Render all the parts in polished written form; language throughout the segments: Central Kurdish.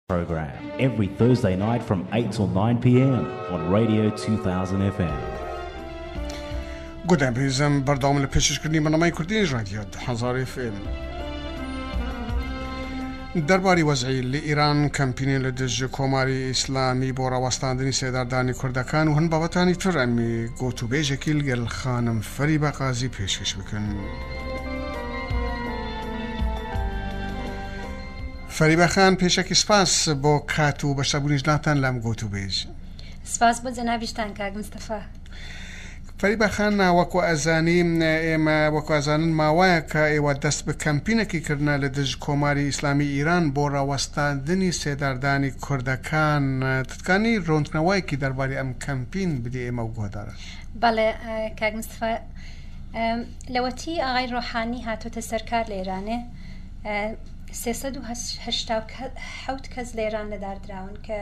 Program every Thursday night from 8 till 9 p.m. on Radio 2000 FM. گودان پێزم بەردەوام لە پێشکردنی بەنەمای کوردی ڕادیۆ 2000 FM. دەرباری وەزعی لە ئیران کەمپینی لە دژ کۆماری ئیسلامی بۆ ڕاوەستاندنی سێداردانی کوردەکان و هەن بابەتانی تر ئەمی گۆتوبێژێکی لەگەل خانم فەریبە قازی پێشکەش بکەن. فەریبە خان پێشەکی سپاس بۆ کات و بەشداربوونی ژنانتان لەم گۆتوبێژ. سپاس بۆ جەنابیشتان کاک مستەفا. فەریبە خان وەکو ئەزانی ئێمە وەکو ئەزانن ماوەیە کە ئێوە دەست بە کەمپینێکی کردنە لە دژ کۆماری ئیسلامی ئیران بۆ ڕاوەستاندنی سێداردانی کوردەکان تتکانی ڕوونکنەوەیەکی دەرباری ئەم کەمپین بدی ئێمە و گۆهداران. بەڵێ کاک مستەفا لەوەتی ئاغای ڕۆحانی هاتۆتە سەر کار لە ئێرانێ 387 کەس لە ئێران لەدار دراون کە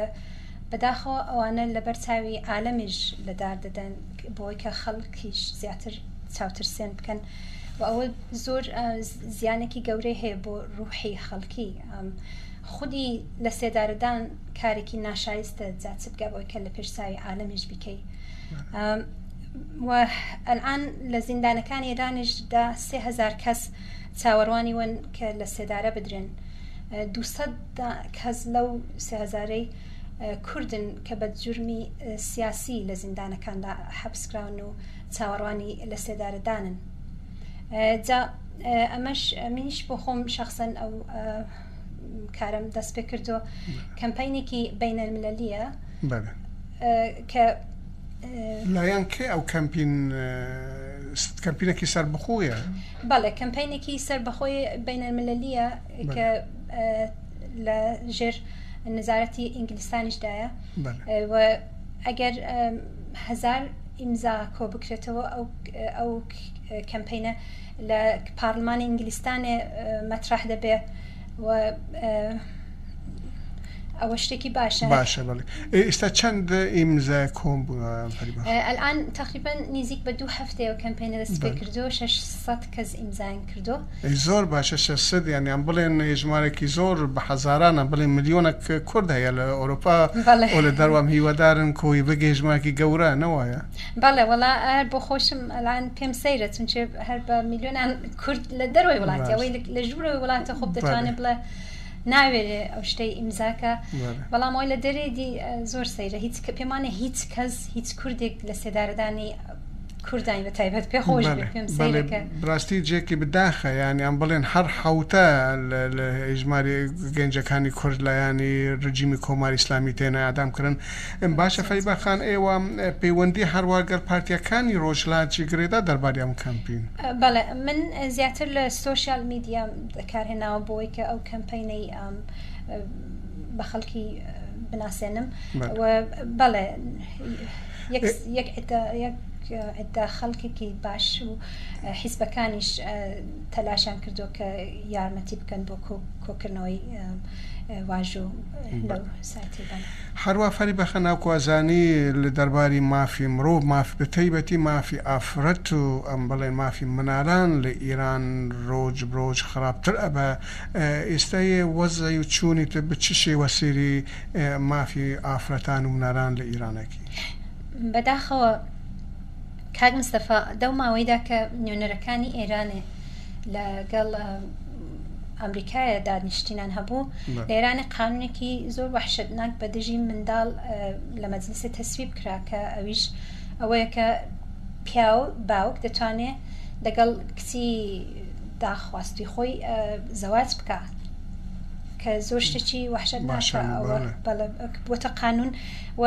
بەداخەوە ئەوانە لەبەر چاوی عالەمیش لەدار دەدەن بۆی کە خەڵکیش زیاتر چاوترسێن بکەن و ئەوە زۆر زیانێکی گەورەی هەیە بۆ ڕوحی خەڵکی خودی لە سێدارەدان کارێکی ناشایستە جا چ بگە بۆی کە لە پێش چاوی عالەمیش بیکەی و ئەلان لە زیندانەکانی ئێرانیشدا 3000 کەس چاوەڕوانی وەن کە لە سێدارە بدرێن. 200 کەس لەو سێ هەزارەی کوردن کە بە جورمی سیاسی لە زیندانەکاندا حەبس کراون و چاوەڕوانی لە سێدارەدانن. جا ئەمەش منیش بۆ خۆم شەخسەن ئەو کارم دەست پێ کردو کەمپینێکی بەینەلملەلیە کە لایەن کێ ئەو کەمپین کەمپینێکی سەربەخۆیە؟ بەڵێ کەمپینێکی سەربەخۆی بەینەلملەلیە کە لە ژێر نزارەتی ئینگلیستانیشدایە و ئەگەر هەزار ئیمزا کۆ بکرێتەوە ئەو کەمپینە لە پارلمانی ئینگلیستانێ مەترح دەبێ و ئەوە شتێکی باشە. باشە بەڵێ ئێستا چەند ئیمزا کۆم بووە فەریبا؟ ئەلئان تەقریبەن نیزیک بە دوو هەفتەیە ئەو کەمپەینە دەستی پێ کردووە 600 کەس ئیمزایان کردووە. ئەی زۆر باشە 600 یانی ئەم بڵێن ژمارەکی زۆر بە هەزارانە بڵێن ملیۆنەک کورد هەیە لە ئەوروپا و لە دەروام هیوادارن کۆی بگەی ژمارەکی گەورە نەوایە؟ بەڵێ وەڵا هەر بۆ خۆشم ئەلان پێم سەیرە چونچێ هەر بە ملیۆنان کورد لە دەرەوەی وڵاتی ئەوەی لە ژوورەوەی وڵاتە خۆ دەتوانێت بڵێ ناوێرێ ئەو شتەی ئیمزاکە بەڵام ئەوەی لە دەرێ دی زۆر سەیرە هیچ کە پێمانە هیچ کەس هیچ کوردێک لە سێدارەدانی کوردانی بە تایبەت پێ خۆش بێ پێم سەیرە کە بڕاستی جێکی بداخە یانی ئەم بڵێن هەر حوتە لە ئیژماری گەنجەکانی کورد لایانی رژیمی کۆماری ئیسلامی تێنە ئادام کرن باشە فەریبا خان ئێوە پەیوەندی هەروە گەر پارتیەکانی ڕۆژهەلات چی گرێدا دەرباری ئەم کەمپین؟ بەڵێ من زیاتر لە سۆشیال میدیام دەکارهێناوە بۆی کە ئەو کەمپەینەی بە خەڵکی بناسێنم و بەڵێ یەک یەک یەک عدە خەڵکێکی باش و حیزبەکانیش تەلاشیان کردووە کە یارمەتی بکەن بۆ کۆکردنەوەی واژوو لەو سایتەی بەڵێ. هەروا فەریبە خەناکوازانی لە دەرباری مافی مڕۆڤ ماف بە تەیبەتی مافی ئافرەت و ئەم بڵێن مافی منالان لە ئیران رۆژ برۆژ خراپتر ئەبە ئیستە یێ وەزعی و چونی تە بە چ شێوە سێری مافی ئافرەتان و منالان لە ئیران ئەکی؟ بەداخەوە کاک مستەفا دەو ماوەیدا کە نوێنەرەکانی ئێرانێ لە گەڵ ئەمریکایە دانیشتینان هەبوو لە ئێرانێ قانونێکی زۆر وەحشەتناک بە دژی منداڵ لە مەجلیسێ تەسویب کرا کە ئەویش ئەوەیە کە پیاو باوک دەتوانێ لەگەڵ کچی داخواستوی خۆی زەواج بکا کە زۆر شتێکی وەحشەتناکە ئەوە بەڵێ بۆتە قانون و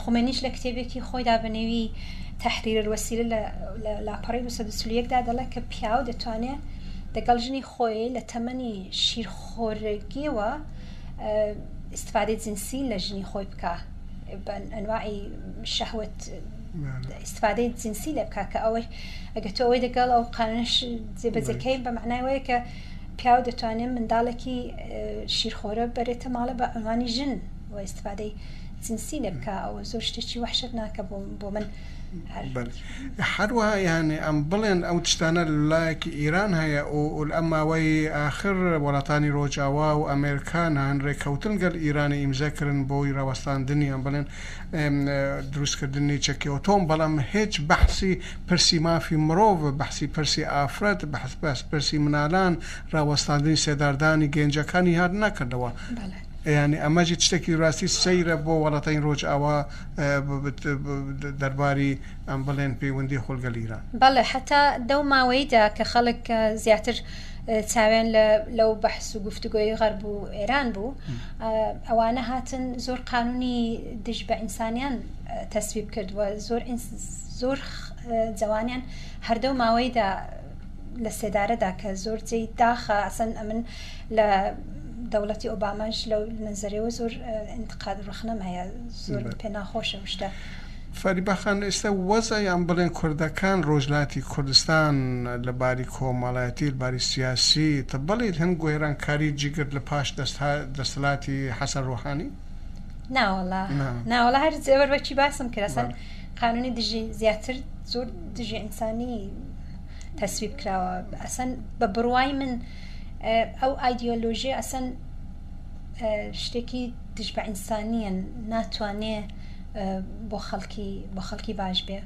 خومەینیش لە کتێبێکی خۆیدا بە نێوی تحریر الوسیلە لە لاپەڕەی 241 دا دەڵێ کە پیاو دەتوانێ دەگەڵ ژنی خۆی لە تەمەنی شیرخۆرگیەوە ئیستفادەی جنسی لە ژنی خۆی بکا بە ئەنواعی شەهوەت ئیستفادەی جنسی لێ بکا کە ئەوەی ئەگە تۆ ئەوەی دەگەڵ ئەو قانونەش جێبەجێکەی بە معنای وەیە کە پیاو دەتوانێت منداڵێکی شیرخۆرە بەرێتە ماڵە بە عنوانی ژن. و ئیستفادەی جنسی لێ بکا ئەوە زۆر شتێکی وەحشەتناکە بۆ بۆ من هەر بەلی هەروەها یانی ئەم بڵێن ئەو تشتانە لەلایەکی ئیران هەیە و ئەم ماوەی ئاخر وەڵاتانی رۆژئاوا و ئەمێرکا نان رێکەوتن گەل ئیرانی ئیمزا کرن بۆی راوەستاندنی ئەم بڵێن دروست کردنی چەکی ئۆتۆم بەڵام هێچ بەحسی پرسی مافی مڕۆڤ بەحسی پرسی ئافرەت بەحس بەحس پرسی منالان راوەستاندنی سێداردانی گەنجەکانی هات نەکردەوە بەڵێ. یانی ئەمە ژی تشتێکی راستی سەیرە بۆ وەڵاتانی رۆژئاوا دەرباری ئەم بڵێن پەیوەندی خۆ لگەل ئیران. بەڵێ حەتا دەو ماوەیدا کە خەڵک زیاتر چاویان لە لەو بەحس و گفتوگۆی غەرب و ئێران بوو ئەوانە هاتن زۆر قانونی دژ بە ئینسانیان تەسویب کرد و زۆر زۆر جوانیان هەردەو ماوەیدا لە سێدارەدا کە زۆر جێی داخە ئەسەن ئەمن لە دەوڵەتی ئۆباماش لەو نەزەرەوە زۆر انتقاد ڕخنەم هەیە زۆر پێ ناخۆشە شتە. فەریبا خان ئێستا وەزع یان بڵێن کوردەکان ڕۆژلاتی کوردستان لە باری کۆمەڵایەتی لە باری سیاسی تە بڵێیت هەن گۆێرانکاری جیگرت لە پاش دەستەلاتی حەسەن ڕۆحانی؟ ناوەڵا ناوەڵا هەر زێوەر وەکی باسم کرد ئەسەن قانونی دژی زیاتر زۆر دژی ئینسانی تەسویب کراوە ئەسەن بە بڕوای من ئەو ئایدیۆلۆژی ئەسەن شتێکی دژ بە ئینسانیە ناتوانێ بۆ خەڵکی بۆ خەڵکی باش بێ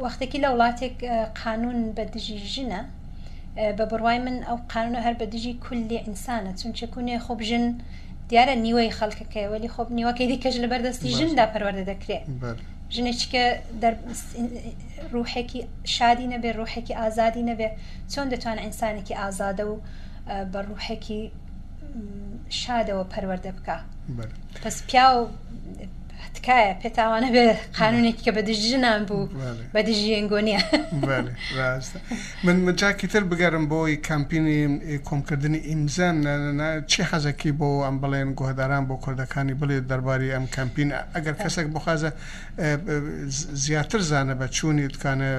وەختێکی لە وڵاتێک قانون بە دژی ژنە بە بڕوای من ئەو قانونە هەر بە دژی کولی ئینسانە چونچە کونێ خۆب ژن دیارە نیوەی خەڵکەکەی وەلی خۆب نیوەکەی دیکەش لەبەر دەستی ژندا پەروەردە دەکرێت ژنێکی کە ڕوحێکی شادی نەبێ ڕوحێکی ئازادی نەبێ چۆن دەتوان ئینسانێکی ئازادە و بە ڕوحێکی شادەوە پەروەردە بکە پس پیاو تکایە پێتاوانە بێ قانونێکی کە بە دژی ژنان بوو بە دژی ئەنگۆ نییە من جاکی تر بگەرم بۆی کامپینی کۆمکردنی ئیمزا چی حەزەکی بۆ ئەم بڵێن گۆهداران بۆ کوردەکانی بڵێ دەرباری ئەم کامپین ئەگەر کەسێک بخوازە زیاتر زانە بە چوونی دکانە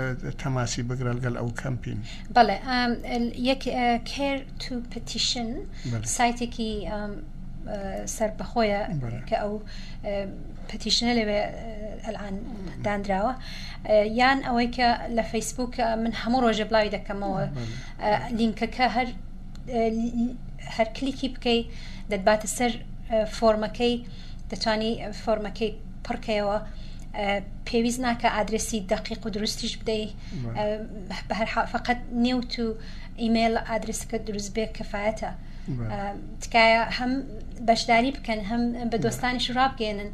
تەماسی بگرە لەگەل ئەو کەمپین. بەڵێ یەک کێر تو پتیشن سایتێکی سەربەخۆیە کە ئەو پتیشنە لەوێ ئەلان دانراوە یان ئەوەی کە لە فەیسبوک من هەموو ڕۆژە بڵاوی دەکەمەوە لینکەکە هەر هەر کلیکی بکەی دەتباتە سەر فۆرمەکەی دەتوانی فۆرمەکەی پڕکەیەوە پێویست ناکە ئادرسی دقیق و دروستیش بدەی بەهەر فقط نێوت و ئیمەیل ئادرسەکە دروست بێ کەفاەتە تکایە هەم بەشداری بکەن هەم بە دۆستانیش ڕابگەێنن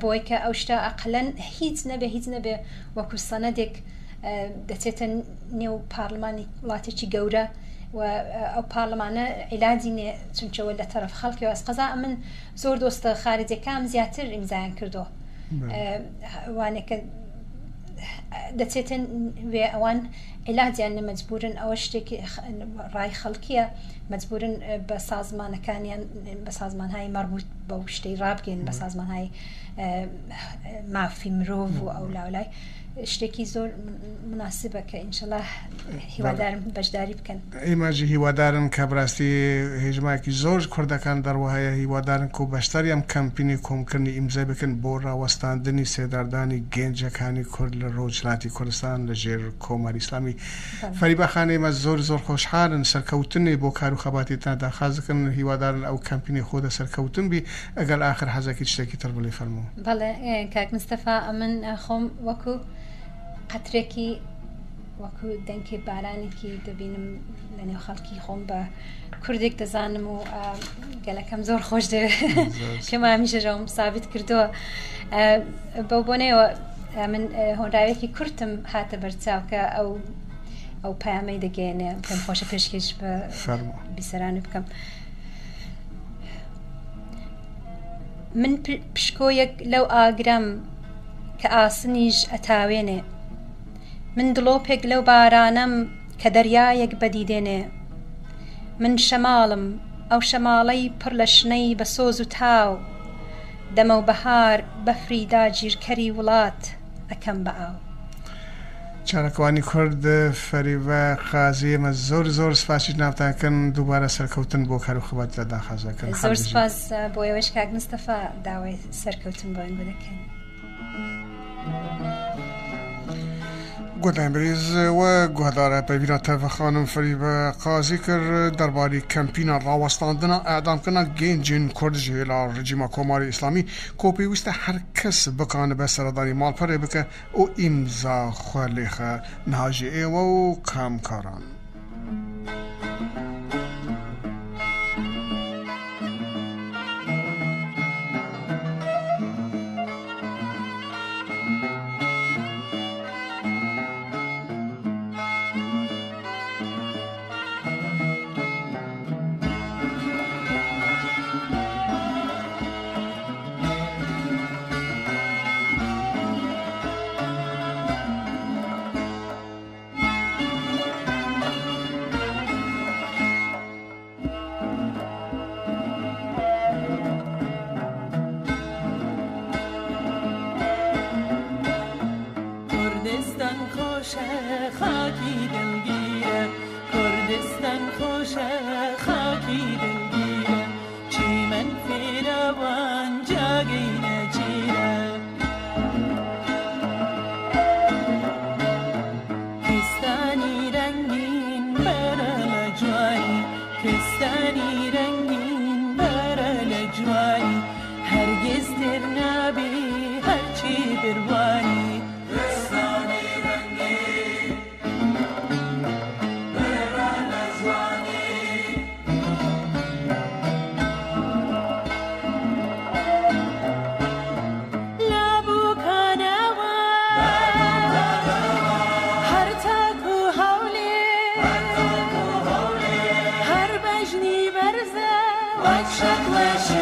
بۆی کە ئەو شتە ئەقلەن هیچ نەبێ هیچ نەبێ وەکو سەنەدێک دەچێتە نێو پارلمانی وڵاتێکی گەورە و ئەو پارلمانە عیلاجی نێ چونچەوە لە تەرەف خەڵکیەوە ئەس قەزا ئەمن زۆر دۆستە خارجەکان زیاتر ئیمزایان کردو وانێکە دەچێتە وێ ئەوان عیلاجیان نە مەجبورن ئەوە شتێکی ڕای خەڵکیە مەجبورن بە سازمانەکانیان بە سازمانهای مەربوط بەو شتەی ڕابگەن بە سازمانهای مافی مرۆڤ و ئەو لاولای شتێکی زۆر مناسبە کە ئینشەڵا هیوادارم بەشداری بکەن. ئێمەژی هیوادارن کە بەراستی هێژمایەکی زۆر کوردەکان دەروەهەیە هیوادارن کو بەشداری ئەم کەمپینی کۆمکردنی ئیمزای بکەن بۆ راوەستاندنی سێداردانی گەنجەکانی کورد لە رۆژهەلاتی کوردستان لە ژێر کۆماری ئیسلامی. فەریبا خان ئێمە زۆر زۆر خۆشحالن سەرکەوتنی بۆ کارو خەباتیتان داخاز دەکەن هیوادارن ئەو کەمپینی خۆدە سەرکەوتن بی ئەگەر ئاخر حەزەکی شتێکی تر بڵێی فەرموو. بەڵێ کاک مستەفا ئەمن خۆم وەکو قەترێکی وەکو دەنکی بارانێکی دەبینم لە نێو خەڵکی خۆم بە کوردێک دەزانم و گەلەکەم زۆر خۆش دەوێت پێم هەمیشەژەوەم سابیت کردووە بەو بۆنەیەوە من هۆنراوێکی کورتم هاتە بەرچاو کە ئەو ئەو پامەی دەگەێنێ پێم خۆشە پێشکێش بە بیسەرانی بکەم. من پشکۆیەک لەو ئاگرەم کە ئاسنیش ئەتاوێنێ من دڵۆپێک لەو بارانەم کە دەریایەک بەدی دێنێ من شەماڵم ئەو شەماڵەی پڕ لە شنەی بە سۆز و تاو دەمەو بەهار بەفری داگیرکەری وڵات ئەکەم بە ئاو. چالاکوانی کورد فەریبە قازی ئێمە زۆر زۆر سپاسی جنابتان کەن دووبارە سەرکەوتن بۆ کار و خەباتتان داخواز دەکەن. هەر زۆر بژین. سپاس بۆ ئێوەش کاک مستەفا داوای سەرکەوتن بۆیان بۆ دەکەین. گوتیان بریز و گوهدارە پەیڤینا تەڤ خانم فەریبە قازی کرد دەرباری کەمپینا ڕاوەستاندنا ئێعدامکردنا گەنجێن کورد ji hêla rejîma Komarê Îslamî ku pêwîste her kes bikanibe seredanî malperê bike û îmza xwe lêxe niha ji êwe û kamkaran. کوردستان خۆشە خاکی دڵگیرە کوردستان خۆشە خاکی دڵگیرە چیمەن فێرەوان جاگەی نەچیرە کوێستانی ڕەنگین بەرە لە جوانی کوێستانی ڕەنگین بەرە لە جوانی هەرگیز تێر نابی هەرچی بڕوانی لە بووکانەوە هەر تاک و هەولێ هەر بەژنی بەرزە وەک شەکڵە.